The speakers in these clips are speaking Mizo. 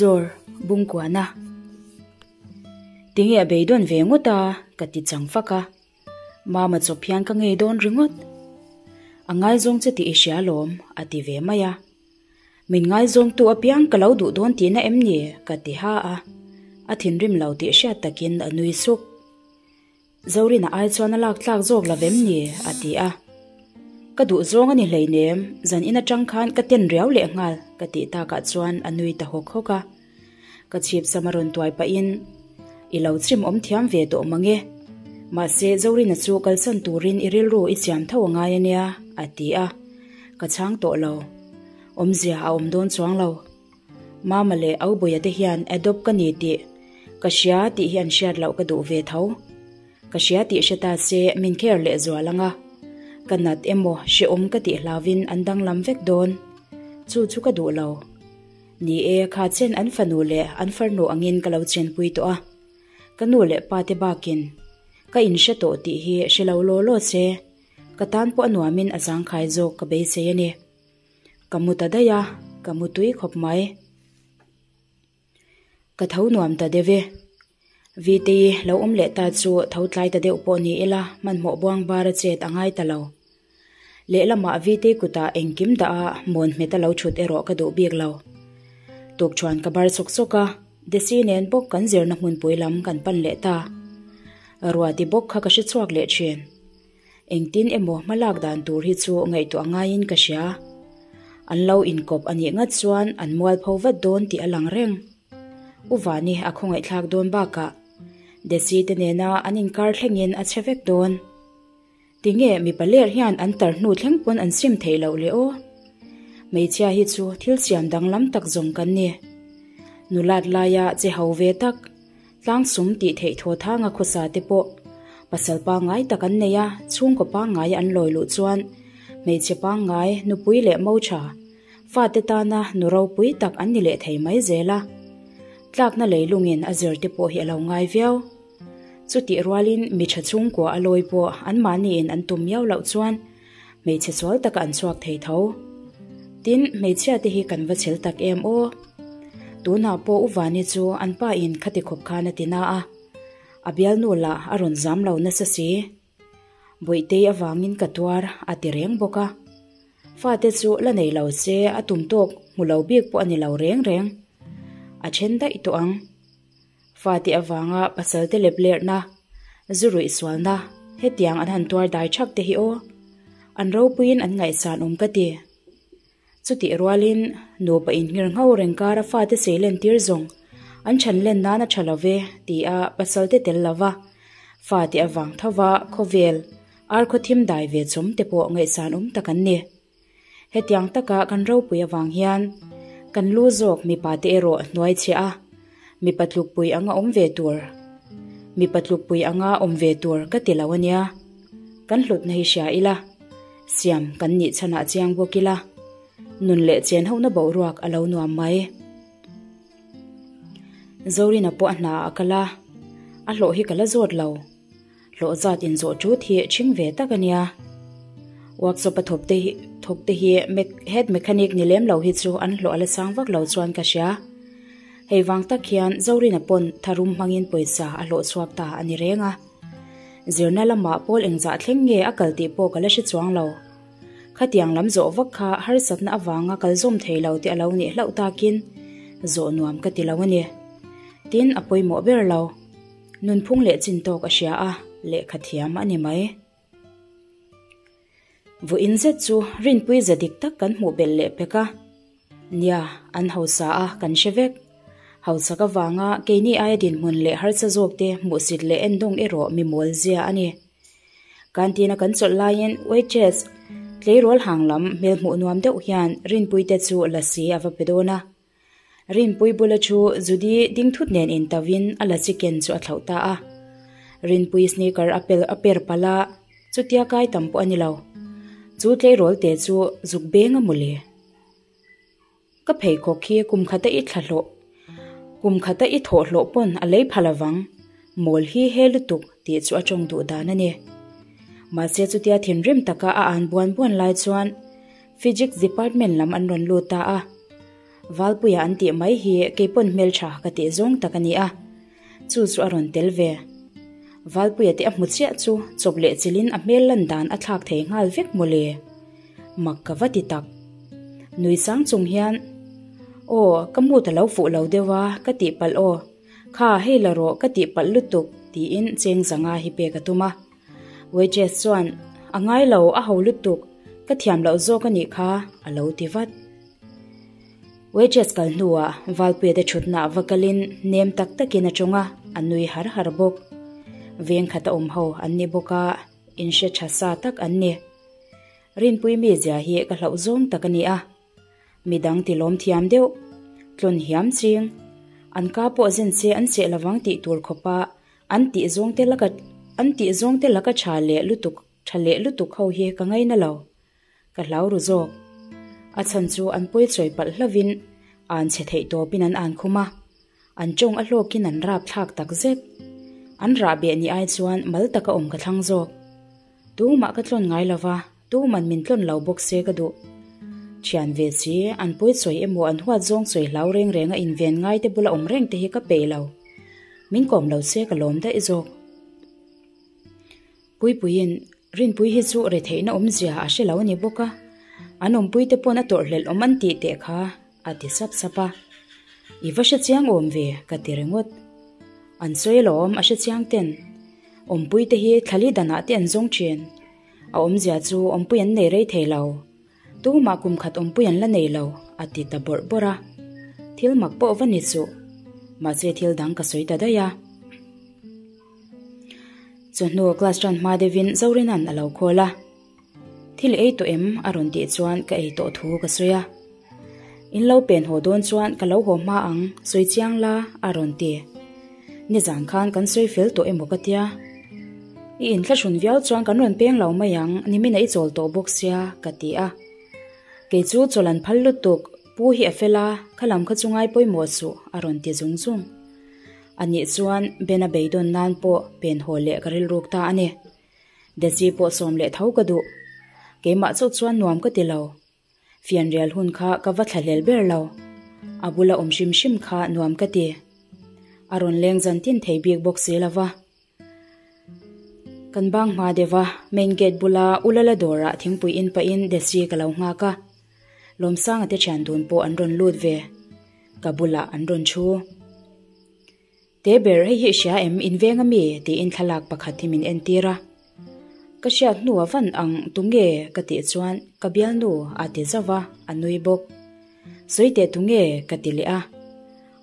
Zawr, Bungkuana. Tinge a beidawn ve ngawt a? ka ti chang fak a. Mama chawp hian ka ngei dawn ringawt. A ngaizawng che tih i hria alawm, a ti ve mai a. Min ngaizawngtu apiang ka lo duh dawn tihna em ni? ka ti ha a. A thinrim lo tih hriat takin a nui suk. Zorina ai chuan a lak tlak zawk lo vem ni? a ti a. Ka duh zawng a ni hleinem, zan in atang khan ka ten riau leh nghal ka tih takah chuan a nui ta hawk hawk a. Ka chhip sam a rawn tuai pahin, I lo chim awm thiam ve tawh mang e. Mahse, Zorina chu kalsan turin i rilru i siam tho a ngai a nia, a ti a. Ka chhang tawh lo. Awmzia a awm dawn chuang lo. Mama leh Aubuia te hian adopt ka ni tih ka hria tih hi an hriat loh ka duh ve tho. Ka hria tih hre ta se min care leh zual ang a, ka nat emaw hrehawm ka tih hlauvin an danglam vek dawn. Chu chu ka duh lo. Ni e, kha chen an fanu leh an farnu angin ka lo chenpui tawh a, ka nu leh pa te bakin ka inhre tawh tih hi hre lo law law se, ka tan pawh a nuamin a zangkhai zawk ka beisei a ni. Ka mu ta daih a, ka mu tui khawp mai. Ka tho nuam ta deuh e. Vtei lo awm leh ta chu tho tlai ta deuh pawh ni ila hmanhmawh buang bar a chet a ngai ta lo. Lehlamah Vtei kutah engkim dah a mawn hmet a lo thut erawh ka duh bik lo. Tukṭhuan ka bar sawk sawk a, Desi nen bawk kan zirna hmunpui lam kan pan leh ta. Ruati bawk kha ka hre chhuak leh ṭhin. Engtin emaw hmalak dan tur hi chu ngaihtuah ngaiin ka hria. An lo inkawp a nih ngat chuan an mualpho vat dawn tih a lang reng. U Vani a khawngaihthlak dawn bakah Desi te nena an inkar thlengin a che vek dawn. Tinge mipa ler hian an tar hnu thleng pawn an sim theih loh le aw? Hmeichhia hi chu thil siam danglam tak zawng kan ni. Nulat laia che ho ve tak. Tlangsum tih theih thaw thanga khawsa te pawh pasal pangngai tak an nei a, chhungkaw pangngai an lawi luh chuan hmeichhe pangngai, nupui leh mo tha, fate tana nu ropui tak an ni leh thei mai zel a. Tlakna leilungin a zir te pawh hi a lo ngai viau. Chutih rualin mi tha chhungkua a lawi pawh anmahniin an tum miau loh chuan hmeichhe sual taka an chhuak thei tho. Tin, hmeichhia te hi kan va chhel tak em aw. Tunah pawh U Vani chu an pa in khati khawp khan a ti na a, a bialnu lah a rawn zam lo nasa si. Bawihtei avangin ka tuar a ti reng bawk a. Fate chu la nei lo se a tum tawk hmu lo bik pawh a ni lo reng reng. A then daih tawh ang. Fate avanga pasal te lep lerhna, zu ruih sualna, hetiang an han tuar dai thak te hi aw. An ropuiin an ngaihsan awm ka ti. Chutih rualin nupa inhngir ngho reng kara fate sei len tir zawng an chhan len nan a tha lo ve ti a pasal te tel lova fate avang thova khawvel ar khaw thim dai ve chawm te pawh ngaihsan awm tak an ni. Hetiang taka kan ropui avang hian kan lu zawk mipa te erawh hnuai chhiah a, mipa tlukpui anga awm ve tur, mipa tlukpui anga awm ve tur ka ti lo ania. Kan hlutna hi hria ila, siam kan nih chhanah chiang bawk ila, nun leh chen hona boruak a lo nuam mai. Zorina pawh a hna a kal a, a hlawh hi ka la zawt lo. Hlawh zat inzawh tut hi ṭhing ve tak a nia. Workshop a thawk te hi thawk te hi head mechanic ni lem lo hi chu an hlawh a la sang vak lo chuan ka hria. Hei vang tak hian Zorina pawn tharum hmangin pawisa a hlawh chhuak ta a ni reng a. Zirna lamah pawl engzah thleng nge a kal tih pawh ka la hre chuang lo. Khatiang lam zawh vak kha harsatna avanga kal zawm thei lo te a lo nih hlauh takin zawh nuam ka ti lo a ni. Tin, a pawimawh ber lo. Nunphung leh chin tawk a hria a, lehkha thiam a ni mai. Vawiin zet chu rinpui za dik tak kan hmuh belh leh pek a. Nia, an hausa a, kan hre vek. Hausak avanga keini aia dinhmun leh harsa zawk te hmuhsit leh endawng erawh mi mawl zia a ni. Canteen a kan chawlh laiin waitress tleirawl hang lam hmel hmuh nuam deuh hian rinpui te chu lasi a va pe dawn a. Rinpui bula chu Judy ding thut nen intauhin a la chicken chu a thlauh ta a. Rinpui sneaker a pel a per palh a, chutia kai tam pawh a ni lo. Chu tleirawl te chu zuk beng a mawle. Ka pheikhawk khi kum khata i thla hlawh, kum khata i thawh hlawh pawn a lei pha lovang, mawl hi he lutuk tih chu a tawng duh dan a ni. Mahse chutia thinrim taka a an buan buan lai chuan Physics department lam an rawn lut ta a. Valpuia an tih mai hi keipawn hmeltha ka tih zawng tak a ni a, chu chu a rawn tel ve. Valpuia te a hmu chiah chu chawp leh chilhin a hmel lan dan a thlak thei nghal vek mawle. Mak ka va ti tak. Nui sang chung hian, Aw, ka mood a lo fuh lo deuh a, ka tih palh aw. Kha, hei la rawh, ka tih palh lutuk, tiin cheng zanga hi pek a tum a. Waitress chuan, A ngai lo, a ho lutuk, ka thiam loh zawk a nih kha, a lo ti vat. Waitress kal hnuah Valpuia te thutna va kalin nem tak takin a tawng a, a nui har har bawk. Veng khat a awm ho an ni bawk a, inhre tha sa tak an ni. Rinpui mizia hi ka hlauh zawng tak a ni a. Midang ti lawm thiam deuh, tlawn hiam ching, an ka pawh zen se an seh lovang tih tur khawpa an tih zawng te laka an tih zawng te laka tha leh lutuk tha leh lutuk ho hi ka ngaina lo. Ka hlau ru zawk. A chhan chu an pawi chawi palh hlovin an chhe theih tawpin an an khum a, an tawng a hlawkin an rap thlak tak zet. An rah beh ni ai chuan mal taka awm ka thlang zawk. Tumah ka tlawn ngai lova, tuman min tlawn lo bawk se ka duh. Thian ve si, an pawi chawi emaw an huat zawng chawi hlau reng renga inven ngai te bula awm reng te hi ka peih lo. Min kawm lo se ka lawm daih zawk. Puipuiin, Rinpui hi chu retheihna awmzia a hre lo a ni bawk a, an awmpuite pawn a tawrhhlelh awm an tih teh kha, a ti sap sap a. I va hre chiang awm ve, ka ti ringawt. An sawi alawm a hre chiang ten. Awmpuite hi thlali danah te an zawng thin. A awmzia chu awmpui an nei rei thei lo. Tumah kum khat awmpui an la nei lo, a ti ta bawrh bawrh a. Thil mak pawh va ni suh. Mahse thil dang ka sawi ta daih a. Chawhnu class tan hma deuhin Zorina'n a lo call a. Thil ei tawh em? a rawn tih chuan ka ei tawh thu ka sawi a. In lo pen haw dawn chuan ka lo haw hma ang, sawi chiang la, a rawn ti. Nizan khan kan sawi fel tawh emaw ka tia. I inthlahrun viau chuan kan rawn peng lo mai ang, nimin a i chawl tawh bawk sia, ka ti a. Kei chu chawl an phal lutuk, pu hi a fel a, kha lam kha chu ngai pawimawh suh, a rawn ti zung zung. A nih chuan Ben-a beidawn nan pawh pen haw leh ka rilruk ta a ni. Daisy pawh sawm leh tho ka duh. Keimah chauh chuan nuam ka ti lo. Fianrial hun kha ka va thlahlel ber lo. A bula awm hrim hrim kha nuam ka ti. A rawn leng zan tin thei bik bawk si lo va. Kan bang hma deuh a, main gate bula Ulala dawrah thingpui in pahin Daisy ka lo nghak a. Lawmsanga te thian dun pawh an rawn lut ve. Ka bulah an rawn thu. Te ber, hei hi i hria em? In veng ami? tiin thlalak pakhat hi min entir a. Ka hriat hnu a van ang tunge? ka tih chuan ka bialnu a ti zauh a, a nui bawk. Sawi teh tunge? ka ti leh a.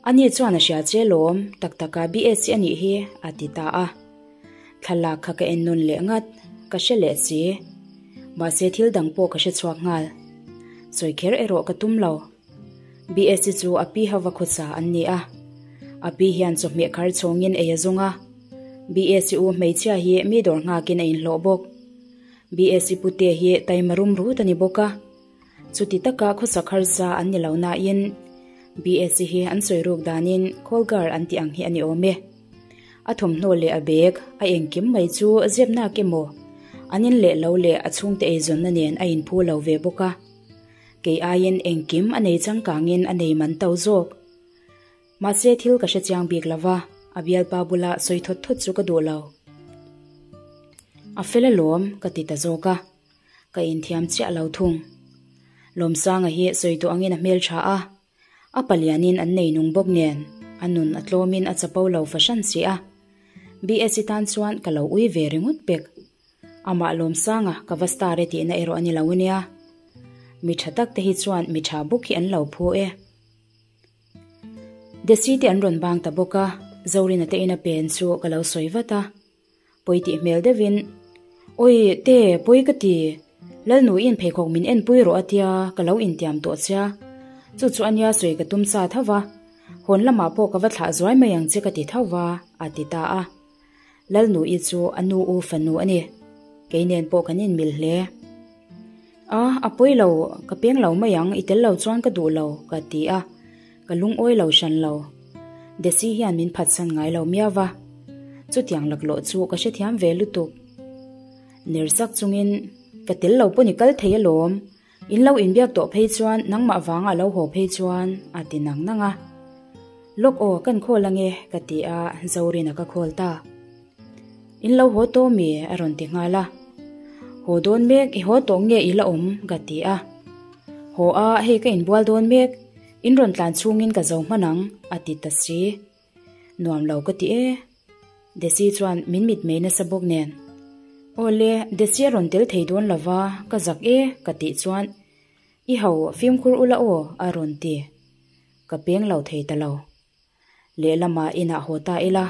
Ani chuan a hria che lawm, tak taka BSc a nih hi a ti ta a. Thlalak kha ka en nawn leh ngat, ka hre leh si. Mahse thil dang pawh ka hre chhuak nghal. Sawi kher erawh ka tum lo. BSc chu a pi hova khawsa an ni a. A pi hian chawhmeh khar chhawngin ei a zawng a. BSc u hmeichhia hi mi dawr nghakin a inhlawh bawk. BSc pute hi taima rum rut a ni bawk a. Chuti taka khawsak harsa an ni lo nain BSc hi an sawi ruk danin call girl an tih ang hi a ni awm e. A thawmhnaw leh a bag, a engkim mai chu zep nak emaw, an in leh lo leh a chhungte eizawnna nen a inphu lo ve bawk a. Kei aiin engkim a nei changkangin a nei man to zawk. Mahse thil ka hre chiang bik lo va, a bialpa bula sawi thawt thawt chu ka duh lo. A fel alawm, ka ti ta zawk a. Ka inthiam chiah lo thung. Lawmsanga hi sawi duh angin a hmel tha a, a palianin an nei nung bawk nen, a nun a tlawmin a chapo lo fahran si a. BSc tan chuan ka lo ui ve ringawt pek. Amah Lawmsanga ka va star e tihna erawh a ni lo ania. Mi tha tak te hi chuan mi tha bawk hi an lo phu e. Desi te an rawn bang ta bawk a, Zorina te ina pen chu ka lo sawi vat a. Pawi tih hmel deuhin, Awi te, pawi ka ti, Lalnuiin pheikhawk min enpui rawh a tia ka lo intiam tawh chia. Chu chu ania sawi ka tum sa tho va, hawn lamah pawh ka va thlah zuai mai ang che ka ti tho va, a ti ta a. Lalnui chu a nu u fanu a ni. Kei nen pawh kan inmil hle. A, a pawi lo, ka peng lo mai ang, i tel lo chuan ka duh lo, ka ti a. Ka lungawi lo hran lo. Desi hian min phatsan ngai lo miau va. Chutiang laklawh chu ka hrethiam ve lutuk. Ner sak chungin, Ka tel lo pawn i kal thei alawm. In lo inbiak tawh phei chuan nangmah vanga a lo haw phei chuan a ti nang nang a. Lawk aw kan khawl ange ka ti a, Zorina ka khawl ta. In lo haw tawh mi? a rawn ti nghal a. Haw dawn mek, i haw tawh nge i la awm? ka ti a. Haw a, hei ka inbual dawn mek, in rawn tlan chhungin ka zo hman ang, a ti ta si. Nuam lo ka ti e. Desi chuan min mitmei nasa bawk nen. Aw le, Desi a rawn tel thei dawn lo va, ka zak e, ka tih chuan, I ho, fimkhur ula aw, a rawn ti. Ka peng lo thei ta lo. Lehlamah inah haw ta ila,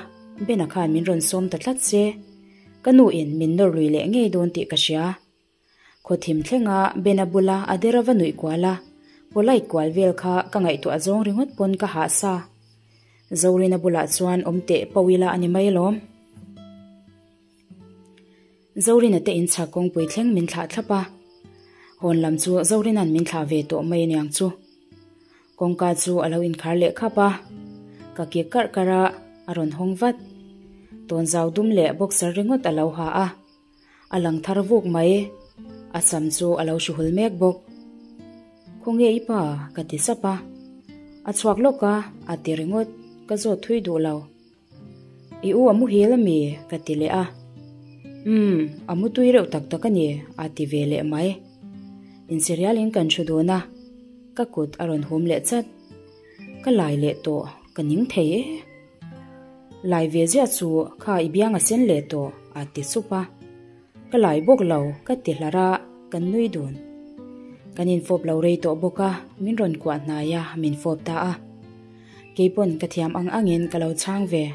Bena khan min rawn sawm ta tlat se, ka nu in min nawr lui leh ngei dawn tih ka hria. Khawthim thlenga Bena bula a dera va nuih kual a, polite kual vel kha ka ngaihtuah zawng ringawt pawn ka hah sa. Zorina bulah chuan awm teh pau ila a ni mai alawm. Zorina te inchhak kawngpui thleng min thlah thlap a, hawn lam chu Zorina'n min thlah ve tawh mai aniang chu. Kawngka chu a lo inkhar leh khap a, ka kik karh karh a, a rawn hawng vat. Tawnzau dum leh boxer ringawt a lo ha a, a lang thar vuk mai. A sam chu a lo hruhul mek bawk. Khawnge i pa? ka ti sap a. A chhuak lawk a, a ti ringawt, ka zawt thui duh lo. I u a muhil a mi? ka ti leh a. Umm, a mu tui reuh tak tak a ni, a ti ve leh mai. Inserialin kan thu dun a, ka kut a rawn hum leh chat. Ka lai leh tawh, ka ning thei e. Lai ve ziah chu kha i biang a sen leh tawh, a ti sup a. Ka lai bawk lo, ka ti hlar a, kan nui dun. Kan infawp lo rei tawh bawk a, min rawn kuah hnai a, min fawp ta a. Keipawn ka thiam ang angin ka lo chhang ve.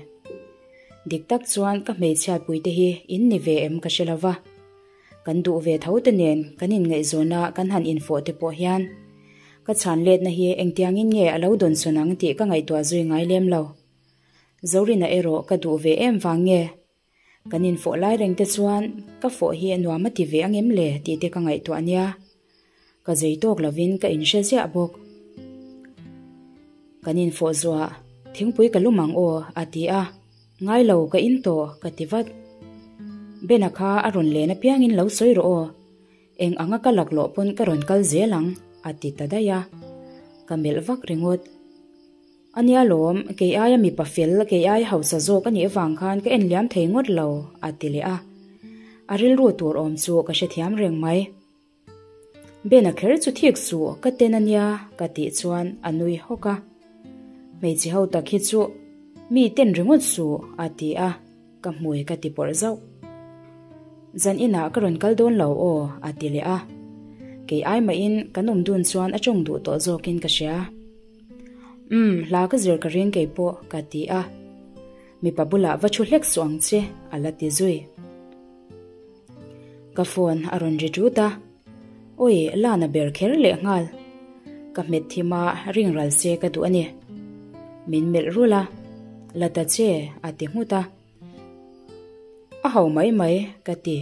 Dik tak chuan ka hmeichhiatpuite hi in ni ve em ka hre lo va. Kan duh ve tho te nen kan inngaihzawn a kan han infawh te pawh hian ka chhan letna hi engtiangin nge a lo dawnsawn ang tih ka ngaihtuah zui ngai lem lo. Zorina erawh ka duh ve em vang nge? Kan infawh lai reng te chuan ka fawh hi nuam a ti ve ang em le tih te ka ngaihtuah nia. Ka zei tawk lovin ka inhre ziah bawk. Kan infawh zuah, thingpui ka lum ang aw a ti a, ngai lo ka in tawh ka ti vat. Bena kha a rawn len apiangin lo sawi rawh aw, eng anga ka laklawh pawn ka rawn kal zel ang a ti ta daih a, ka melh vak ringawt. A nia lawm, kei aia mipa fel, kei aia hausa zawk a nih avang khan ka en liam thei ngawt lo, a ti leh a. A rilru tur awm chu ka hrethiam reng mai. Ben-a kher chu thik suh, ka ten a nia, ka tih chuan a nui hawk a. Hmeichhe ho tak hi chu mi ten ringawt suh, a ti a, ka hmui ka ti pawrh zauh. Zan inah ka rawn kal dawn lo aw, a ti leh a. Kei ai mahin kan awm dun chuan a tawng duh tawh zawkin ka hria. Umm, hla ka zir ka ring kei pawh, ka ti a. Mipa bulah va thu hlek suh ang che, a la ti zui. Ka phone a rawn ri ṭut a, Awi, Lana ber kher leh nghal. Ka hmet thim a, ring ral se ka duh a ni. Min melh rulh a, La ta che, a ti nghut a. A ho mai mai, ka ti.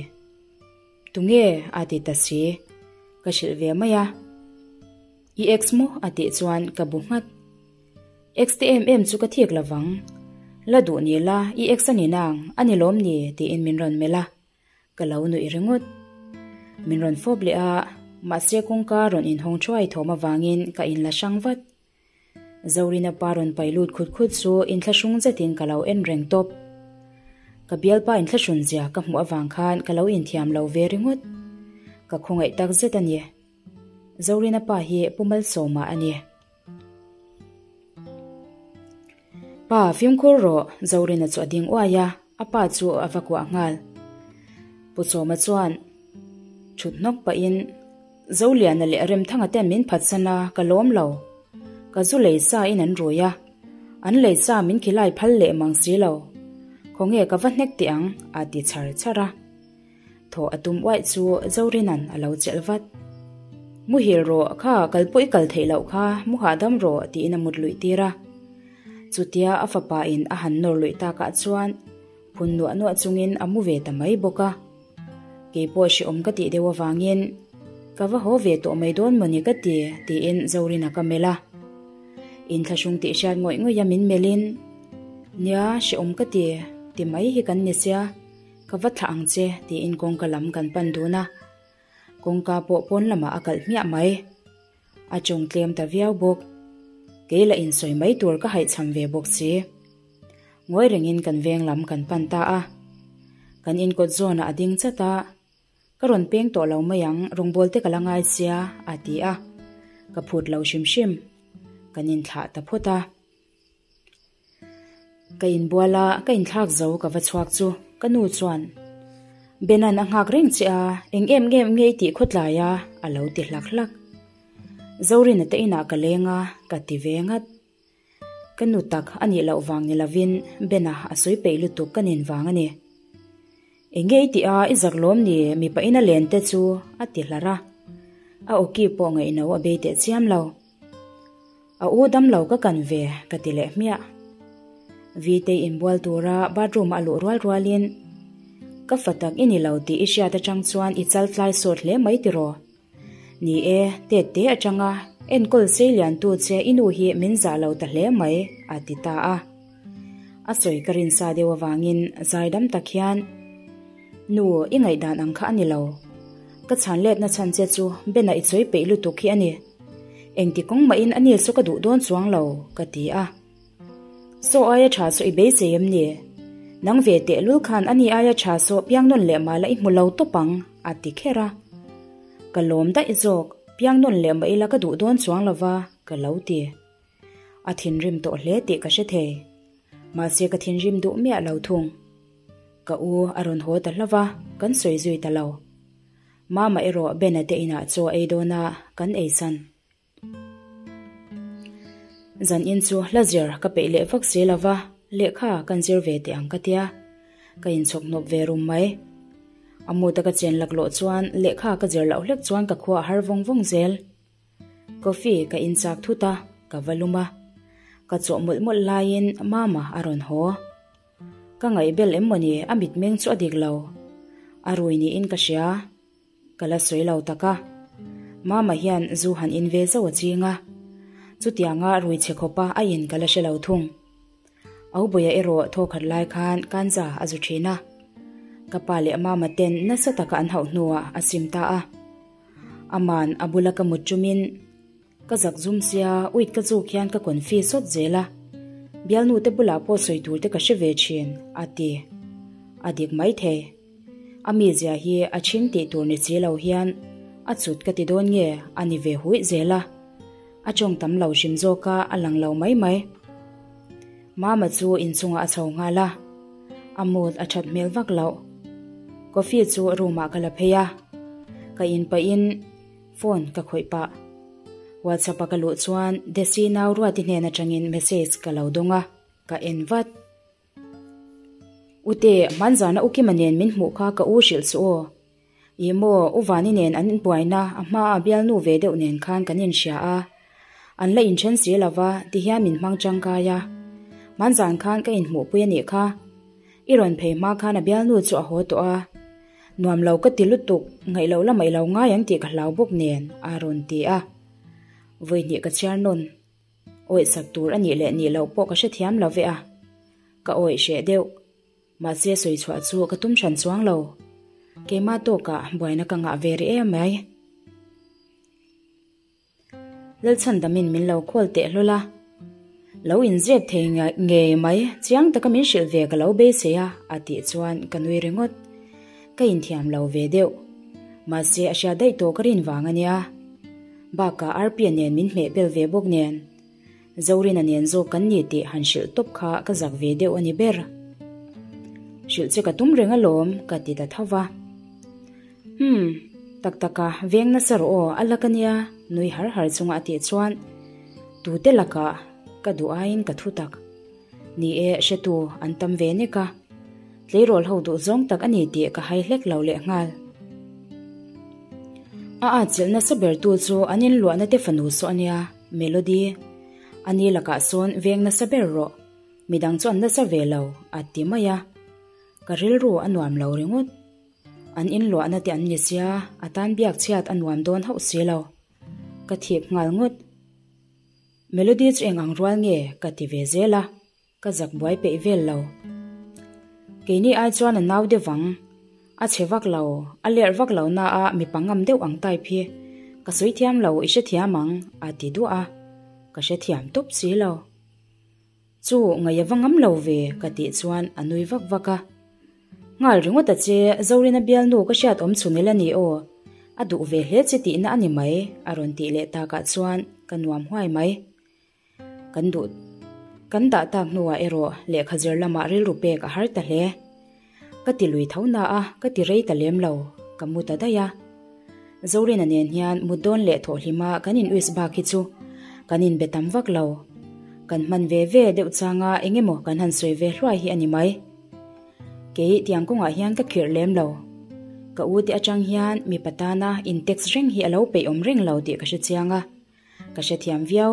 Tunge? a ti ta si. Ka hrilh ve mai a. I ex maw? a tih chuan ka bu nghat. Ex te em em chu ka thik lovang. La duh ni la, i ex a ni nang, a ni lawm ni? tiin min rawn melh a. Ka lo nuih ringawt. Min rawn fawp leh a, mahse kawngka rawn inhawng thuai thawm avangin ka inla hrang vat. Zorina pa rawn pai lut khut khut chu inthlahrung zetin ka lo en reng tawp. Ka bialpa inthlahrun zia ka hmuh avang khan ka lo inthiam lo ve ringawt. Ka khawngaih tak zet a ni. Zorina pa hi Pu Malsawma a ni. Pa, fimkhur rawh, Zorina chu a ding uai a, a pa chu a va kuah nghal. Pu Sawma chuan thut hnawk pahin Zoliana leh Remthanga ten min phatsan a, ka lawm lo. Ka zu lei sa in an rui a, an lei sa min khilai phal leh mang si lo. Khawnge ka va hnek teh ang, a ti chhar chhar a. Thaw a tum uaih chu Zorina'n a lo chelh vat. Muhil rawh, kha kal pawh i kal theih loh kha, mu hahdam rawh tiin a mut luih tir a. Chutia a fapa in a han nawr luih takah chuan phun nuah nuah chungin a mu ve ta mai bawk a. Kei pawh hrehawm ka tih deuh avangin ka va haw ve tawh mai dawn mawni ka ti tiin Zorina ka melh a. Inthlahrung tih hriat ngawih ngawih a min melhin, Nia, hrehawm ka ti, ti mai hi kan ni sia. Ka va thlah ang che, tiin kawngka lam kan pan dun a. Kawngka pawh pawn lamah a kalh hmiah mai. A chawng tlem ta viau bawk. Kei lah insawi mai tur ka haihchham ve bawk si. Ngawi rengin kan veng lam kan pan ta a. Kan inkawt zawnah a ding chat a. Ka rawn peng tawh lo mai ang, rawngbawl te ka la ngai sia, a ti a. Ka phut lo hrim hrim. Kan inthlah ta phawt a. Ka inbual a, ka inthlak zo ka va chhuak chu ka nu chuan, Benan a nghak reng che a, eng em em nge i tih khawtlai a? a lo ti hlak hlak. Zorina te inah ka leng a, ka ti ve ngat. Ka nu tak a nih loh vang ni lovin Bena a sawi peih lutuk ka nin vang a ni. Eng nge i tih a, i zak lawm ni, mipa ina len te chu a ti hlar a. A awki pawh ngaihno a bei teh chiam lo. A u dam lo ka kan ve ka ti leh hmiah. Vitei inbual tura bathroom a luh rual rualin, Ka fa tak i ni lo tih i hriat atang chuan i chal tlai sawt hle mai tiraw? Ni e, tet te atanga enkawl sei liantu che i nu hi min zah lo ta hle mai, a ti ta a. A sawi ka rinsa deuh avangin zaidam tak hian, Nu, i ngaihdan ang kha a ni lo. Ka chhan letna chhan che chu Bena i sawi peih lutuk hi a ni. Engti kawng mahin a ni chu ka duh dawn chuang lo, ka ti a. Saw aia tha saw i beisei em ni? Nang ve tehlul khan a ni aia tha saw piang nawn leh mah la i hmu lo tawp ang, a ti kher a. Ka lawm daih zawk, piang nawn leh mah ila ka duh dawn chuang lo va, ka lo ti. A thinrim tawh hle tih ka hre thei. Mahse ka thinrim duh miah lo thung. Ka u a rawn haw ta hlauh va, kan sawi zui ta lo. Mama erawh Bena te inah chaw a ei dawn a, kan ei san. Zan in chu hla zir ka peih leh vak si lo va, lehkha kan zir ve teh ang ka tia. Ka inchhawk hnawp ve rum mai. A muta ka chen laklawh chuan lehkha ka zir loh hlek chuan ka khua a har vawng vawng zel. Coffee ka in chak thut a, ka va lum a. Ka chawh mawlh mawlh laiin Mama a rawn haw. Ka ngaihbel em mawni a mitmeng chu a dik lo. A rui niin ka hria. Ka la sawi lo tak a. Mama hian zu han in ve zauh a ching a. Chutianga rui chhe khawpa a in ka la hre lo thung. Aubuia erawh thawkhat lai khan kanza a zu thin a. Ka pa leh Mama ten nasa taka an hauh hnuah a sim ta a. Aman a bula ka mut chumin ka zak zum sia uit ka zuk hian ka confi sawt zel a. Bialnu te bulah pawh sawi tur te ka hre ve thin, a ti. A dik maithei. A mizia hi a chhing tih tur ni si lo hian a chut ka ti dawn nge a ni ve huih zel a. A tawng tam lo hrim zawk a, a lang lo mai mai. Mama chu inchungah a chho nghal a, a mood a that hmel vak loh. Coffee chu room ah ka la phei a, ka in pahin phone ka khawih pah. WhatsApp a ka luh chuan Desi nau Ruati hnen atangin message ka lo dawng a, ka en vat. Ute, hmanzana Ukima nen min hmuh kha ka u hrilh chu aw. Ih maw, U Vani nen an inbuaina a hma a bialnu ve deuh nen khan kan inhria a. An la inthen si lo va, ti hian min hmang tangkai a. Hmanzan khan ka inhmuhpui a nih kha. I rawn phei hma khan a bialnu chu a haw tawh a. Nuam lo ka ti lutuk, ngaih loh lamah i lo ngai ang tih ka hlau bawk nen, a rawn ti a. Vawihnih ka chhiar nawn. Awih sak tur a nih leh nih loh pawh ka hrethiam lo ve a, ka awih hreh deuh. Mahse sawi chhuah chu ka tum hran chuang lo. Keimah tawkah buaina ka ngah ve rih em mai. Lalchhandamin min lo call teh hlawl a, Lo inzep thei ngei mai, chiang taka min hrilh ve ka lo beisei a, a tih chuan ka nui ringawt. Ka inthiam lo ve deuh. Mahse a hria daih tawh ka rin vang a nia. Bakah Arpia nen min hmeh bel ve bawk nen, Zorina nen zawk kan ni tih han hrilh tawp kha ka zak ve deuh a ni ber. Hrilh che ka tum reng alawm ka ti ta tho va. Humm, tak taka veng nasa rawh aw, a lak a nia, nui har har chunga a tih chuan tute lakah ka duh aiin ka thu tak. Ni e, hretu an tam ve nek a, tleirawl ho duh zawng tak a ni tih ka hai hlek lo leh nghal. A atchilh nasa bertu chu an inluahna te fanu saw a nia, Melody. A ni lakah sawn veng nasa ber rawh, midang chu an nasa ve lo, a ti mai a. Ka rilru a nuam lo ringawt. An inluahna te an ni sia, a tan biak chhiat a nuam dawn hauh si lo. Ka thip nghal ngawt. Melody chu eng ang rual nge ka ti ve zel a, ka zak buai peih vel lo. Keini ai chuan a nau deuh vang. A chhe vak lo, a lerh vak lo na a mipa ngam deuh ang type hi. Ka sawi thiam lo, i hrethiam ang, a ti duah a. Ka hrethiam tawp si lo. Chu ngaih a va ngam lo ve, ka tih chuan a nui vak vak a. Nghal ringawt a che, Zorina bialnu ka hriat awm chhun ila ni aw. A duh ve hle che tihna a ni mai, a rawn tih leh takah chuan ka nuam huai mai. Kan duh kan dah tak hnuah erawh lehkha zir lamah rilru pek a har ta hle. Ka ti lui tho na a, ka ti rei ta lem lo, ka mu ta daih a. Zorina nen hian mut dawn leh thawh hlima kan in uis bak hi chu kan inbe tam vak lo. Kan hman ve ve deuh changa eng emaw kan han sawi ve hluai hi a ni mai. Kei tiang kawngah hian ka khirh lem lo. Ka u te atang hian mipa tana in text reng hi a lo peih awm reng lo tih ka hre chiang a. Ka hrethiam viau.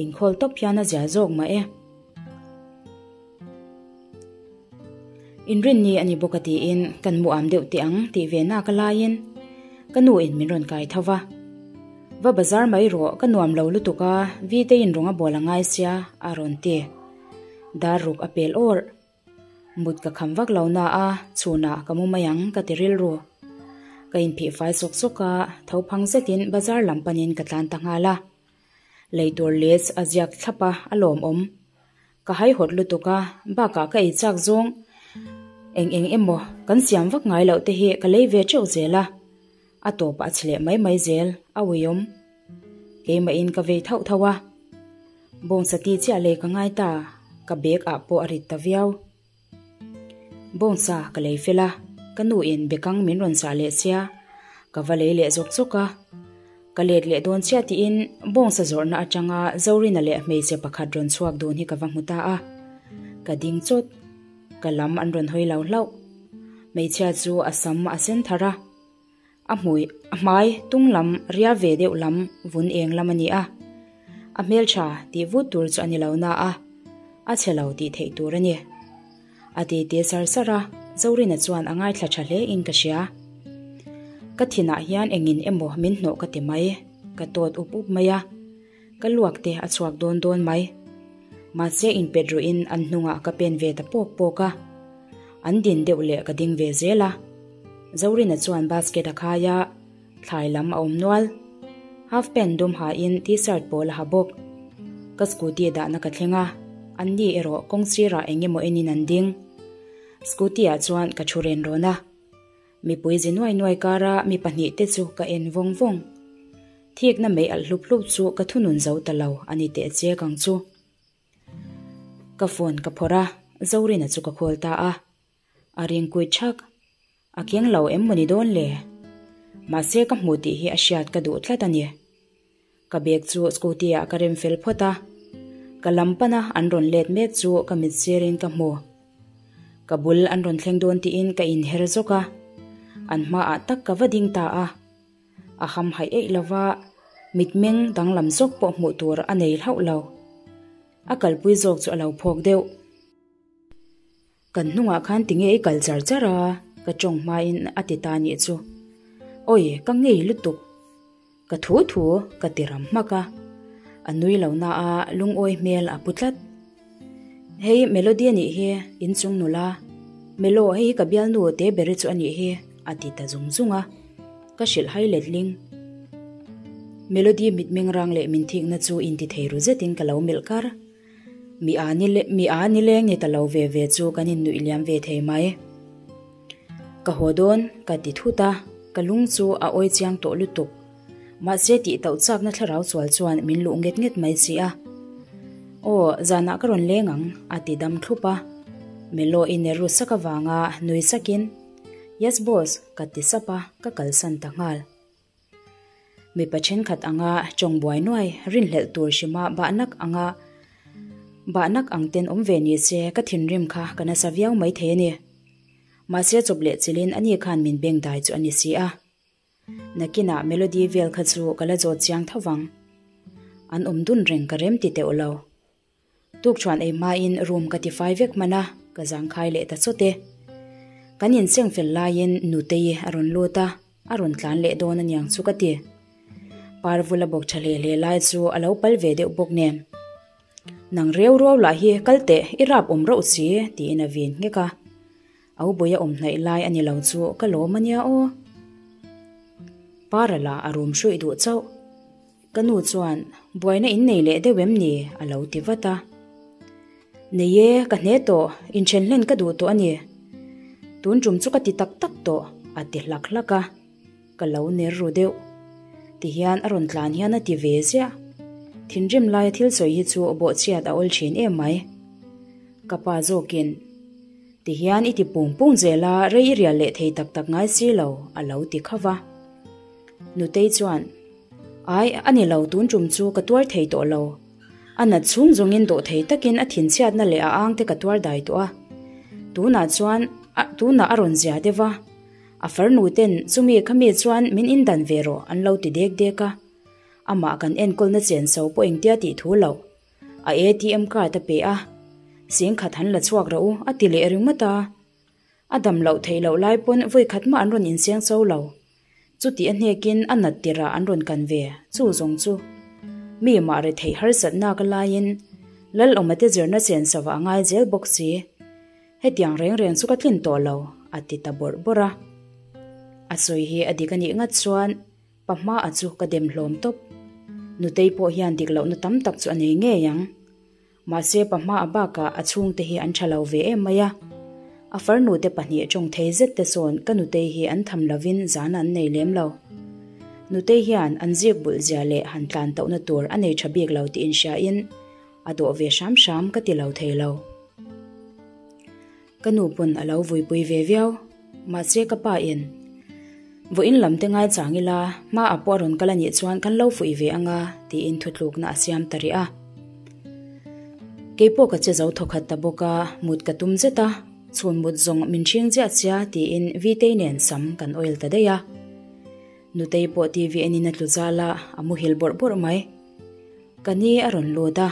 Inkhawl tawp hian a zia zawk mah e. Inrinni a ni bawk a tiin kan mu am deuh teh ang tih ve nak a laiin ka nu in min rawn kai tho va. Va bazar mai rawh ka nuam lo lutuk a, Vteiin rawng a bual a ngai sia a rawn ti. Dar ruk a pel awrh. Mut ka kham vak lo na a, chhunah ka mu mai ang ka ti rilru. Ka inphih fai sawk sawk a, tho phang zetin bazar lam panin ka tlan ta nghal a. Lei tur list a ziak thlap a, a lawmawm. Ka haihawt lutuk a, bakah ka ei chak zawng eng eng emaw kan siam vak ngai loh te hi ka lei ve teuh zel a. A tawpah a chhe leh mai mai zel, a uiawm. Keimahin ka vei thauh thauh a. Bawngsa ti chiah lei ka ngai ta, ka bag ah pawh a rit ta viau. Bawngsa ka lei fel a, ka nu in bekang min rawn chah leh sia, ka va lei leh zawk zawk a. Ka let leh dawn chiah tiin bawngsa zawrhna atanga Zorina leh hmeichhe pakhat rawn chhuak dun hi ka va hmu ta a. Ka ding chawt, ka lam an rawn hawi lo hlauh. Hmeichhia chu a sam a sen thar a. A hmui, a hmai tung lam ria ve deuh lam vun eng lam a ni a. A hmeltha tih vut tur chu a ni lo na a, a chhe lo tih theih tur a ni. A titi sar sar a, Zorina chuan a ngaithla tha hle in ka hria. Ka thinah hian engin emaw min hnawh ka ti mai, ka tawt up up mai a. Ka luak te a chhuak dawn dawn mai. Mahse inpet ruhin an hnungah ka pen ve ta pawk pawk a. An din deuh leh ka ding ve zel a. Zorina chuan basket a khai a, thlai lam a awm nual. Half pant dum hain t-shirt pawl a ha bawk. Ka scooty dahna ka thleng a, anni erawh kawng sirah eng emaw enin an ding. Scooty ah chuan ka thu ren rawn a. Mipui zi nuai nuai kara mi pahnihte chu ka en vawng vawng. Thikna mei alh hlup hlup chu ka thunun zo ta lo a ni teh chiak ang chu. Ka phone ka phawrh a, Zorina chu ka call ta a. A ring kuit thak. A keng lo em mawni dawn le? Mahse ka hmu tih hi a hriat ka duh tlat a ni. Ka bag chu scooty ah ka rem fel phawt a, ka lam pana an rawn let mek chu ka mit sirin ka hmu. Ka bul an rawn thleng dawn tiin ka inher zawk a, an hmaah tak ka va ding ta a. A ham haih eih lova, mitmeng danglam zawk pawh hmuh tur a nei hlauh lo. A kalpui zawk chu a lo phawk deuh. Kan hnungah khan tinge i kal char char a? Ka tawng hmain a ti ta nih chu. Awi, ka ngei lutuk. Ka thu thu ka ti ram hmak a. A nui lo na a, lungawi hmel a pu tlat. Hei Melody a nih hi, inchung nula. Melo, hei hi ka bialnu te beri chu a nih hi, a ti ta zung zung a. Ka hrilh hai letling. Melody mitmeng rang leh min thikna chu intithei ru zetin ka lo melh kar. Mi a ni mi a nileng ni ta lo ve ve chu kan innuih liam ve thei mai. Ka haw dawn ka ti thut a, ka lung chu a awi chiang tawh lutuk. Mahse tih tauh chakna thlarau sual chuan min luh nget nget mai si a. Aw, zanah ka rawn leng ang, a ti dam thlup a. Melo i ner ru sak avanga nui sakin, Yes boss, ka ti sap a, ka kalsan ta nghal. Mipa thenkhat anga tawng buai nuai rinhlelh tur hrima bahnak anga bahnak ang ten awm ve ni se ka thinrim kha ka nasa viau mai thei a ni. Mahse chawp leh chilhin ani khan min beng dai chu a ni si a. Nakinah Melody vel kha chu ka la zawt chiang tho vang. An awm dun reng ka rem ti teuh lo. Tukṭhuan ei hmain room ka tifai vek hman a, ka zangkhai leh ta chawt e. Kan inseng fel laiin Nutei a rawn lut a, a rawn tlan leh dawn aniang chu ka ti. Parvula bawk ṭha hle hle lai chu a lo pal ve deuh bawk nen. Nang reu ruau lah hi kal teh i rap awm rauh si tiin a vin nghek a. Au Bawia awm hnaih lai a ni lo chu ka lawm a nia aw. Para lah a rum hruih duh chauh. Ka nu chuan, Buaina in nei leh deuh em ni? a lo ti vat a. Nei e, ka hne tawh, inthen hlen ka duh tawh a ni. Tun tum chu ka ti tak tak tawh, a ti hlak hlak a. Ka lo ner ru deuh. Tihian a rawn tlan hian a ti ve ziah. Thinrim laia thil sawi hi chu bawhchhiat a awl thin em mai. Ka pa zawkin, Tihian i ti pung pung zel a, rei i rial leh thei tak tak ngai si lo, a lo ti khauh va. Nutei chuan, Ai, a ni lo, tun tum chu ka tuar thei tawh lo. A nat chhung zawngin dawh thei takin a thinchhiatna leh a ang te ka tuar dai tawh a. Tunah chuan, tunah a rawn zia deuh va. A farnu ten chumi khami chuan min indan ve rawh an lo ti dek dek a. Amah kan enkawlna chen so pawh engtia tih thu loh. A ATM card a pe a, Singkhat han la chhuak rawh u a ti leh ringawt a. A dam loh theih loh lai pawn vawi khat mah an rawn inseng so lo. Chuti a hnekin a nat tirah an rawn kan ve, chu zawng chu. Mi mah retheih harsatnak laiin Lalawma te zirna chen sava a ngai zel bawk si. Hetiang reng reng chu ka tlin tawh lo, a ti ta bawrh bawrh a. A sawi hi a dik a nih ngat chuan pa hmaah chu ka dem hlawm tawp. Nutei pawh hian dik lohna tam tak chu a nei ngei ang. Mahse pa hmaah bakah a chhungte hi an tha lo ve em mai a. A farnute pahnih tawng thei zet te sawn ka nutei hi an tham lovin zana an nei lem lo. Nutei hian an zik bulh zia leh han tlan tauhna tur a nei tha bik lo tih inhriain A dawh ve hram hram ka ti lo thei lo. Ka nu pawn a lo vuipui ve viau. Mahse ka pa in vawiin lam te ngai chang ila hma a pawh a rawn kal a nih chuan kan lo fuih ve anga tiin thutlukna a siam ta rih a. Keipawh ka che zo thawkhat ta bawk a, mut ka tum zet a, chhun mut zawng min ṭhing chiah chiah tiin Vitei nen sam kan oil ta daih a. Nutei pawh TV enin a tlu zal a, a muhil bawrh bawrh mai. Ka ni a rawn lut a,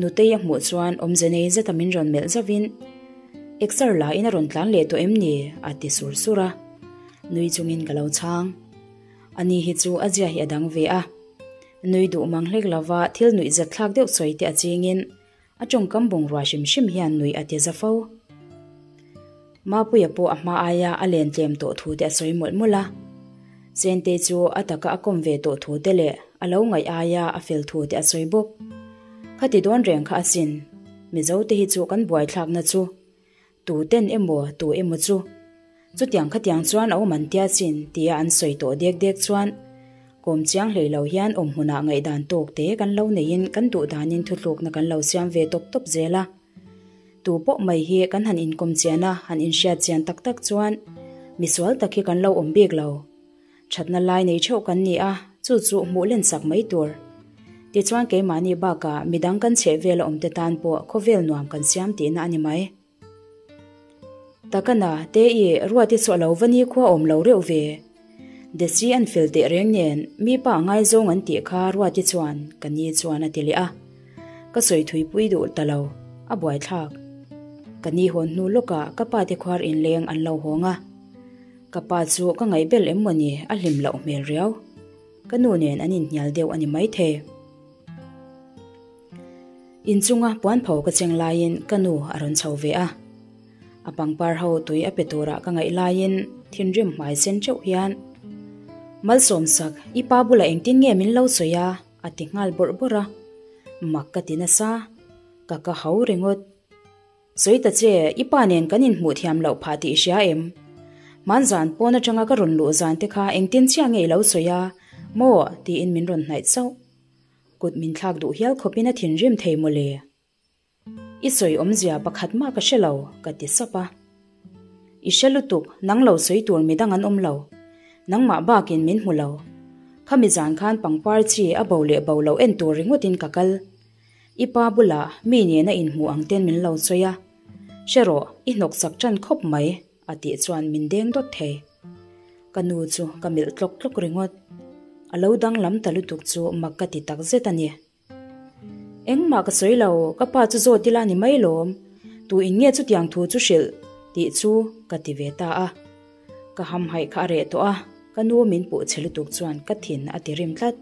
Nutei a hmuh chuan awmze nei zeta min rawn melh zauhin, Exer la in a rawn tlan leh tawh em ni? a ti sur sur a, nui chungin ka lo chhang. Ani hi chu a zia hi a dang ve a, nui duh mang hlek lova thil nuih zat thlak deuh sawi te a chingin A tawngkam bungrua hrim hrim hian nuih a ti za fo. Mapuia pawh a hma aia a len tlem tawh thu te a sawi mawlh mawlh a. Sente chu a taka a kawm ve tawh thu te leh a lo ngaih aia a fel thu te a sawi bawk. Khati dawn reng kha asin, Mizo te hi chu kan buaithlakna chu Tu ten emaw tu emaw chu chutiang khatiang chuan a awm an tia chin tia an sawi tawh dek dek chuan kawm chiang hlei lo hian awm hmunah ngaihdan tawk te kan lo neiin kan duh danin thutlukna kan lo siam ve tawp tawp zel a. Tu pawh mai hi kan han inkawm chian a, han inhriat chian tak tak chuan misual tak hi kan lo awm bik lo. Thatna lai nei theuh kan ni a, chu chu hmuh len sak mai tur. Tichuan keimahni bakah midang kan chheh vela awmte tan pawh khawvel nuam kan siam tihna a ni mai. Takana, te i, Ruati chu a lo va ni khua awm lo reuh ve. Desi an fel teh reng nen mi pa ngaizawng an tih kha Ruati chuan ka ni chuan a ti leh a. Ka sawi thuipui duh ta lo, a buaithlak. Ka ni hawn hnu lawkah ka pa te khuar inleng an lo hawng a. Ka pa chu ka ngaihbel em maw ni, a hlim loh hmel riau. Ka nu nen an inhnial deuh a ni maithei. Inchunga puanpho ka cheng laiin ka nu a rawn chho ve a. A pangpar ho tui a pe turah ka ngaih laiin thinrim hmai sen teuh hian, Malsawmsak, i pa bulah engtin nge min lo sawi a? a ti nghal bawrh bawrh a. Mak ka ti nasa, ka ka hau ringawt. Sawi ta che, i pa nen kan inhmuh thiam loh phah tih i hria em? Hmanzan pawn atanga ka rawn luh zan te kha engtin chiah nge i lo sawi a, maw? tiin min rawn hnaih chauh. Kut min thlak duh hial khawpin a thinrim thei mawle. I sawi awmzia pakhat mah ka hre lo, ka ti sap a. I hre lutuk, nang lo sawi tur midang an awm lo. Nangmah bakin min hmu lo. Khami zan khan pangpar chi a bo leh bo lo en tur ringawtin ka kal. I pa bulah mi nena inhmuh ang ten min lo sawi a, hre rawh, i hnawk chak ṭan khawp mai, a tih chuan min deng dawt thei. Ka nu chu ka melh tlawk tlawk ringawt. A lo danglam ta lutuk chu mak ka ti tak zet a ni. Engmah ka sawi lo, ka pa chu zawt ila ni mai lawm, tu in nge chutiang thu chu hrilh tih chu ka ti ve ta a. Ka hamhaih kha a reh tawh a, ka nu min puh chhe lutuk chuan ka thin a ti rim tlat.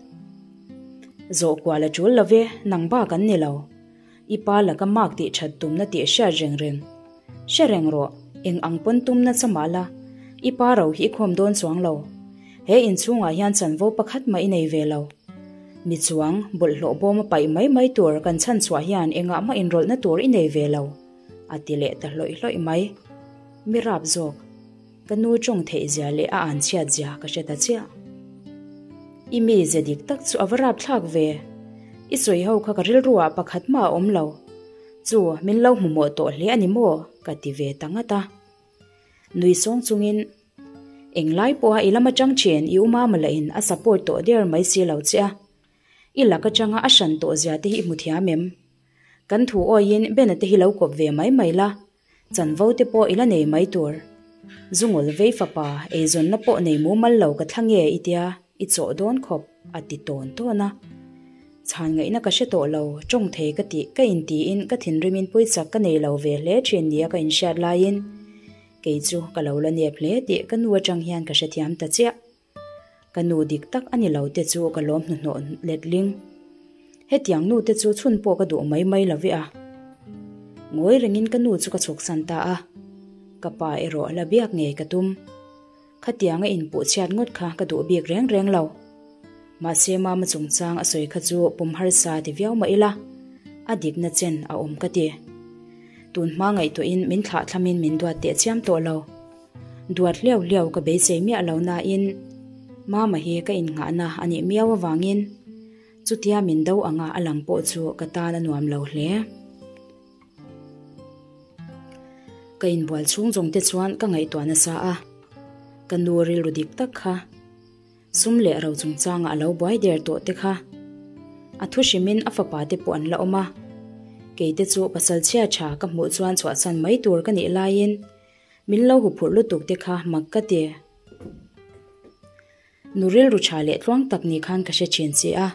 Zawh kual a tul lo ve, nang bak an ni lo. I pa laka mark tih that tumna tih hriat reng reng. Hre reng rawh. Eng ang pawn tum nasa mah la, i pa ro hi i khawm dawn chuang lo. He inchhungah hian chanvo pakhat mah i nei ve lo. Mi chuang, bawlhhlawh bawm a paih mai mai tur kan chhan chhuah hian engah mah inrawlhna tur i nei ve lo, a ti leh ta hlawih hlawih mai. Mi rap zawk. Ka nu tawng theih zia leh a an chhiat zia ka hre ta chiah. I mi ze dik tak chu a va rap thlak ve. I sawi ho kha ka rilru ah pakhat mah a awm lo. Chu, min lo hmu mawh tawh hle a ni maw? ka ti ve ta ngat a. Nui sawng chungin, Englai pawha i lam atang thin i umama lahin a support tawh der mai si lo che a. I lak atanga a hran tawh zia te hi i hmu thiam em? Kan thu awiin Bena te hi lo kawp ve mai mai la, chanvo te pawh i la nei mai tur. Zungul vei fapa eizawnna pawh nei mumal lo ka thla nge i tia i chawh dawn khawp a ti tawn tawn a. Chhan ngaihna ka hre tawh lo, tawng thei ka tih ka intiin ka thinrimin puichak ka nei lo ve hle thin nia ka inhriat laiin kei chu ka lo la nep hle tih ka nu atang hian ka hrethiam ta chiah. Ka nu dik tak a ni lo te chu ka lawm hnuhnawh letling. Hetiang nu te chu chhun pawh ka duh mai mai lo ve a. Ngawi rengin ka nu chu ka chhuksan ta a, ka pa erawh la biak ngei ka tum. Khatianga inpuh chhiat ngawt kha ka duh bik reng reng lo. Mahse mama chungchang a sawi kha chu pum harsa ti viau mah ila, a dikna chen a awm ka ti. Tun hma ngaihtuahin min thlah thlamin min duat teh chiam tawh lo. Duat hliau hliau ka beisei miah lo nain mama hi ka innghahna a nih miau avangin chutia min do anga a lang pawh chu ka tan a nuam lo hle. Ka inbual chhung zawng te chuan ka ngaihtuah nasa a, ka nu rilru dik tak kha sum leh ro chungchangah a lo buai der tawh te kha. A thu hrimin a fapa te pawh an la awm a, kei te chu pasal chhia tha ka hmuh chuan chhuahsan mai tur ka nih laiin min lo huphurh lutuk te kha mak ka ti. Nu rilru tha leh tluang tak ni khan ka hre thin si a.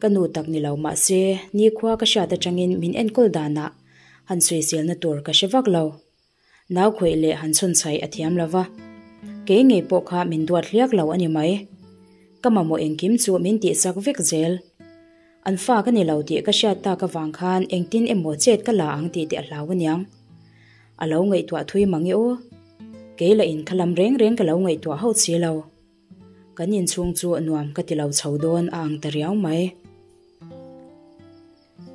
Ka nu tak ni lo mah se, nikhua ka hriat atangin min enkawl danah han sawiselna tur ka hre vak lo. Nau khawih leh han chhawn chhaih a thiam lo va. Kei ngei pawh kha min duat hliak lo a ni mai. Ka mamawh engkim chu min tihsak vek zel. An fa ka ni lo tih ka hriat tak avang khan engtin emaw chet ka la ang tih te a hlau aniang. A lo ngaihtuah thui mang e aw. Kei lah in khalam reng reng ka lo ngaihtuah hauh si lo. Kan inchhung chu nuam ka ti lo chho dawn a ang ta riau mai.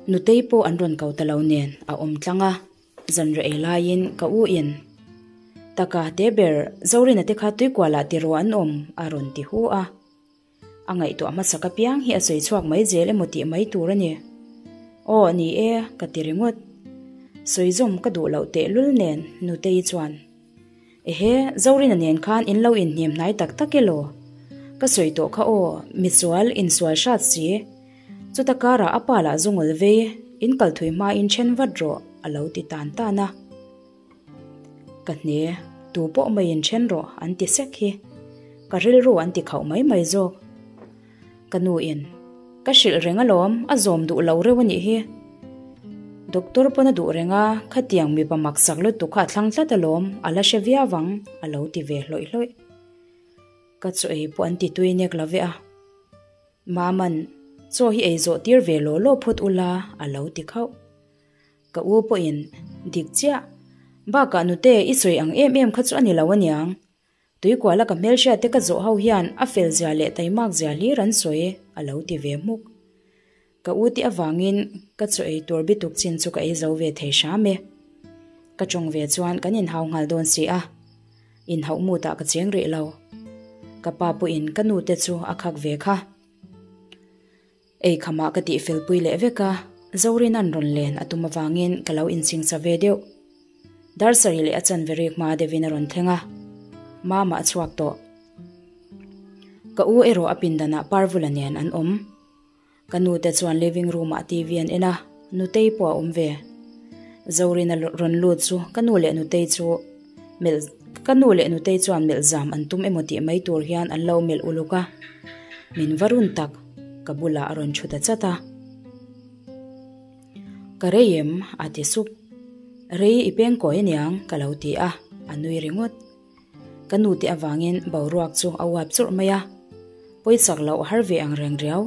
Nutei pawh an rawn ko ta lo nen a awm tlang a, zanriah ei laiin ka u in taka te ber Zorina te kha tuikualah tiraw an awm a rawn ti hu a. A ngaihtuah hmasak apiang hi a sawi chhuak mai zel emaw tih mai tur a ni. Aw, ni e, ka ti ringawt. Sawi zawm ka duh loh tehlul nen Nutei chuan, Ehe, Zorina nen khan in lo inhnim hnai tak tak elaw? Ka sawi tawh kha aw, misual, insual hrat si. Chuta karah a pa lah zungul vei, in kal thui hmain then vat rawh, a lo ti tan tan a. Ka hne, tu pawh mai in then rawh an ti sek hi. Ka rilru an ti khauh mai mai zawk. Ka nu in, ka hrilh reng alawm, a zawm duh lo reuh a nih hi. Doctor pawn a duh reng a, khatiang mipa maksak lutuk kha a thlang tlat alawm, a la hre viau ang, a lo ti ve hlawih hlawih. Ka chaw ei pawh an ti tui nek lo ve a. Maman, chaw hi ei zawh tir ve law law phawt ula, a lo ti khauh. Ka u pawhin, Dik chiah. Bakah nute i sawi ang em em kha chu a ni lo aniang. Tuikuala ka hmelhriat te ka zawh ho hian a fel zia leh taimak zia hlir an sawi, a lo ti ve hmuk. Ka u tih avangin ka chaw ei tur bituk chin chu ka ei zo ve thei hram e. Ka tawng ve chuan kan inhau nghal dawn si a. Inhauh mutah ka cheng rih lo. Ka pa pawhin ka nute chu a khak ve kha. Ei khamah ka tihfel pui leh vek a, Zorina'n rawn len a tum avangin ka lo inchingcha ve deuh. Darsari leh a chanve rik hma deuhin a rawn thleng a, Mama a chhuak tawh. Ka u erawh a pindanah Parvula nen an awm. Ka nute chuan living room-ah TV an en a, Nutei pawh a awm ve. Zorina rawn lut chu ka nu leh Nutei chu melh ka nu leh Nutei chuan melh zam an tum emaw tih mai tur hian an lo melh uluk a, min va run tak ka bulah a rawn thu ta chat a. Ka rei em? a ti sup. Rei i peng kawi aniang ka lo ti a, a nui ringawt. Ka nu te avangin boruak chu a uap churh mai a, pawichak loh a har ve ang reng riau.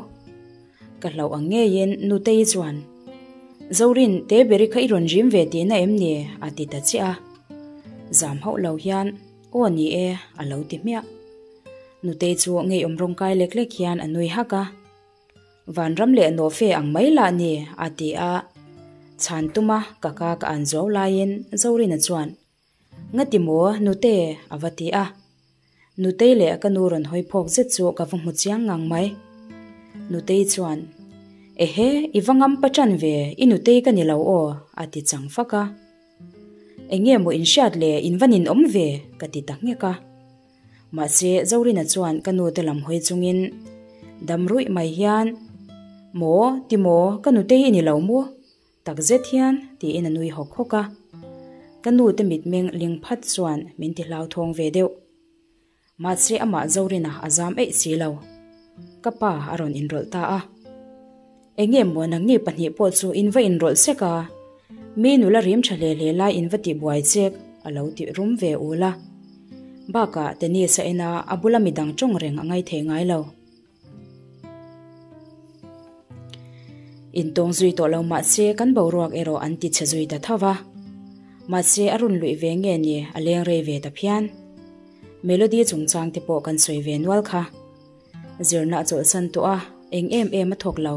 Ka hlauh ang ngeiin Nutei chuan, Zorin, te beri kha i rawn rim ve tihna em ni? a ti ta chiah a. Zam hauh lo hian, Aw ni e, a lo ti hmiah. Nutei chu ngeiawm rawngkai lek lek hian a nui hak a. Vanram leh nawhfe ang mai lah ni, a ti a. Chhan tuma ka ka ka an zuau laiin Zorina chuan, Ngati maw, Nute? a va ti a. Nutei leh ka nu rawn hawi phawk zet chu ka va hmu chiang ngang mai. Nutei chuan, Ehe, i va ngam pa ṭan ve, i nutei ka ni lo aw, a ti chang fak a. Eng nge maw in hriat le, in va ninawm ve, ka ti ta nghek a. Mahse, Zorina chuan ka nute lam hawi chungin dam ruih mai hian, Maw, ti maw, ka nutei i ni lo maw? Tak zet hian, tiin a nui hawk hawk a. Ka nute mitmeng ling phat chuan min ti hlauthawng ve deuh. Mahse amah Zorina a zam eih si lo. Ka pa a rawn inrawlh ta a. Enge maw nangni pahnih pawh chu in va inrawlh sek a, mi nula rim tha hle hle lai in va tih buai chek a lo ti rum ve ul a. Bakah Tennis a en a, a bula midang tawng reng a ngaithei ngai lo. Intawng zui tawh lo mahse kan boruak erawh an ti chhe zui ta tho va. Mahse a run luih ve nge ni a leng rei ve ta phian. Melody chungchang te pawh kan sawi ve nual kha. Zirna a chawlhsan tawh a, eng em em a thawk lo.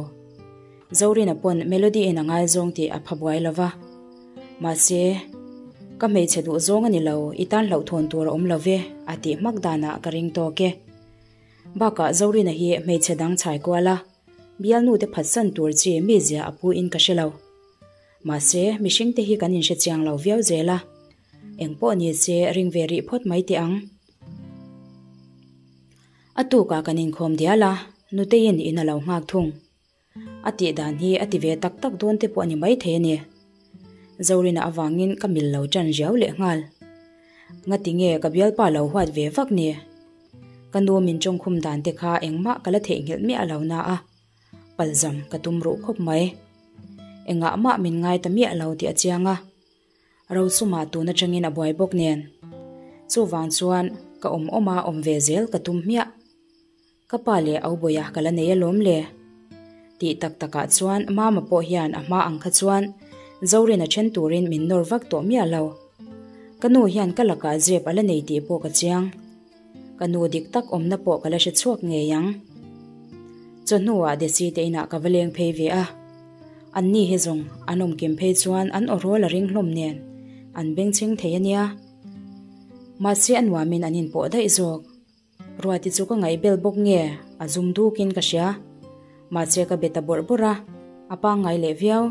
Zorina pawn Melody in a ngaizawng tih a pha buai lo va. Mahse, ka hmeichhe duh zawng a ni lo, i tan hlauhthawn tur a awm lo ve, a tih hmak danah ka ring tawk e. Bakah Zorina hi hmeichhe dang chhai kual a, bialnu te phatsan tur chi mizia a pu in ka hre lo. Mahse, mihring te hi kan inhre chiang lo viau zel a, eng pawh ni se ring ve rih phawt mai teh ang. A tukah kan inkhawm dial a, Nuteiin in a lo nghak thung. A tih dan hi a ti ve tak tak dawn te pawh a ni maithei a ni. Zorina avangin ka mil lo ṭan riau leh nghal. Ngati nge ka bialpa lo huat ve vak ni? Ka nu min ṭawngkhum dan te kha engmah ka la theihnghilh miah lo na a, palzam ka tum ruh khawp mai. Engah mah min ngai ta miah lo tih a chiang a. Rosuma tun aṭangin a buai bawk nen. Chuvang chuan ka awm awma awm ve zel ka tum hmiah. Ka pa leh Aubawiah ka la nei alawm le. Tih tak takah chuan Mama pawh hian a hma ang kha chuan Zorin a then turin min nawr vak tawh miah lo. Ka nu hian ka lakah zep a la nei tih pawh ka chiang. Ka nu dik tak awmna pawh ka la hre chhuak ngei ang. Chawhnuah Desi te inah ka va leng phei ve a. Anni hi zawng an awm kim phei chuan an aw rawl a ring hlawm nen an bengchheng thei a nia. Mahse a nuamin an inpawh daih zawk. Ruati chu ka ngaihbel bawk nge a zum dukin ka hria. Mahse ka be ta bawrh bawrh a, a pangngai leh viau.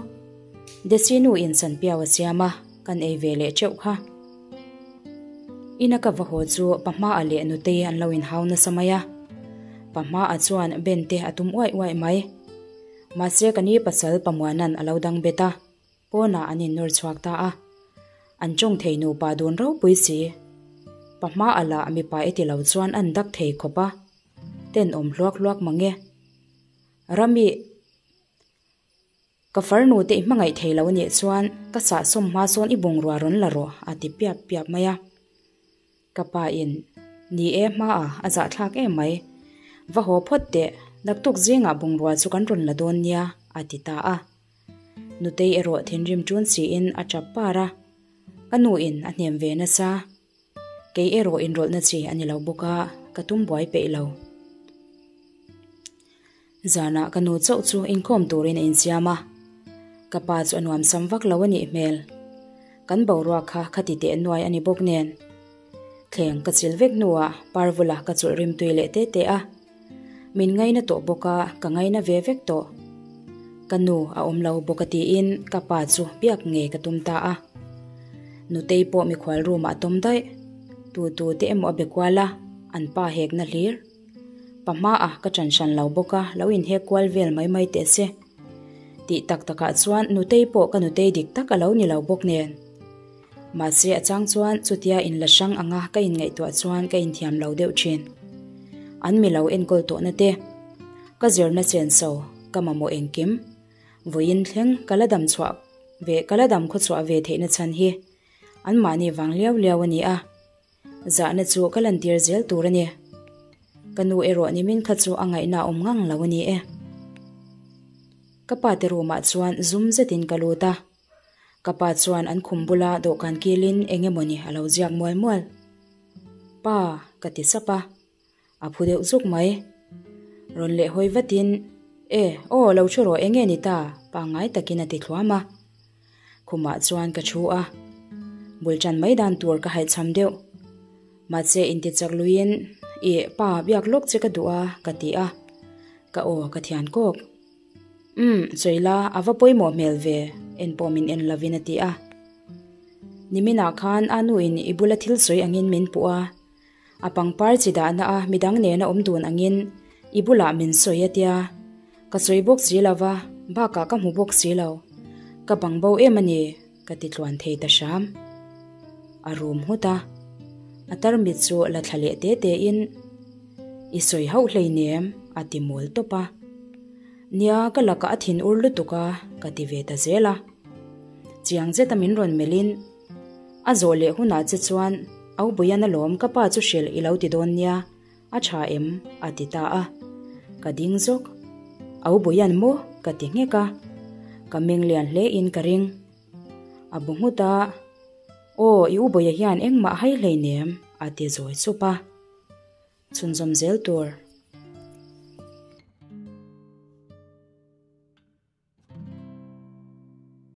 Desi nu in sanpiau a siam a, kan ei ve leh teuh kha. Ina ka va haw chu Pahmaa leh Nutei an lo inhau nasa mai a. Pahmaa chuan Ben te a tum uaih uaih mai. Mahse ka ni pasal Pamuanan a lo dang bet a. Pawnah an innawr chhuak ta a, an tawng thei nupa dun ropui si. Pa hma a lah mipa e ti lo chuan an dak thei khawp a, tenawm hluak hluak mang e. Rami, ka farnu te i hmangaih thei lo anih chuan ka sahsawm hma sawn i bungrua rawn la rawh a ti piap piap mai a. Ka pa in, Ni e hma a, a zahthlak em mai. Va haw phawt teh, naktuk zingah bungrua chu kan rawn la dawn nia a ti ta a. Nutei erawh thinrim ṭun siin a ṭap par a, ka nu in a hnem ve nasa. Kei erawh inrawlhna chi a ni lo bawk a, ka tum buai peih lo. Zanah ka nu chauh chu inkhawm turin a insiam a, ka pa chu a nuamsam vak lo a nih hmel. Kan boruak kha khati teh nuai a ni bawk nen. Thleng ka chil vek hnuah Parvula ka chulh rimtui leh te te a. Min ngaina tawh bawk a, ka ngaina ve vek tawh. Ka nu a awm lo bawk a tiin ka pa chu biak ngei ka tum ta a. Nutei pawh mikhual room ah a tawm daih. Tu tu te emaw a be kual a, an pa hekna hlir. Pa hmaah ka ṭan hran lo bawk a, lo inhek kual vel mai mai teh se. Tih tak takah chuan Nutei pawh ka nutei dik tak a lo ni lo bawk nen. Mahse a chang chuan chutia inla hrang anga ka inngaihtuah chuan ka inthiam lo deuh thin. An mi lo enkawl tawhna te, ka zirna chenso, ka mamawh engkim, vawiin thleng ka la dam chhuah ve ka la dam khawchhuah ve theihna chhan hi anmahni vang liau liau a ni a, zahna chu ka lantir zel tur a ni. Ka nu erawh nimin kha chu a ngaihna awm ngang lo a ni e. Ka pa te room ah chuan zum zetin ka lut a. Ka pa chuan an khum bula dawhkan kilin eng emawni a lo ziak mual mual. Pa, ka ti sap a. A phu deuh zuk mai. Rawn leh hawi vatin, E, aw, lo thu rawh, enge ni ta? pangngai takin a ti thluam a. Khumah chuan ka thu a. Bul tan mai dan tur ka haihchham deuh. Mahse intichak luiin, Ih, pa, biak lawk che ka duh a, ka ti a. Ka aw ka thian kawk. Umm, sawi la, a va pawimawh hmel ve, en pawh min en lovin a ti a. Niminah khan a nuin i bula thil sawi angin min puh a. A pangpar chi dahna a midang nena awm dun angin i bulah min sawi a tia. Ka sawi bawk si lo va, bakah ka hmu bawk si lo. Ka bang bo em a ni, ka ti tluan thei ta hram. A rum nghut a. A tarmit chu la thla leh te te in, I sawi hauh hleinem, a ti mawl tawp a. Nia, ka lakah a thin ur lutuk a, ka ti ve ta zel a. Chiang zeta min rawn melhin, A zawh leh hunah che chuan Au Buian alawm ka pa chu hrilh i lo ti dawn nia, a tha em? a ti ta a. Ka ding zawk. Au Buian maw? ka ti nghek a. Ka meng lian hle in ka ring. A bu nghut a, Aw, i U Buia hian engmah hai hleinem, a ti zawi chup a. Chhunzawm zel tur.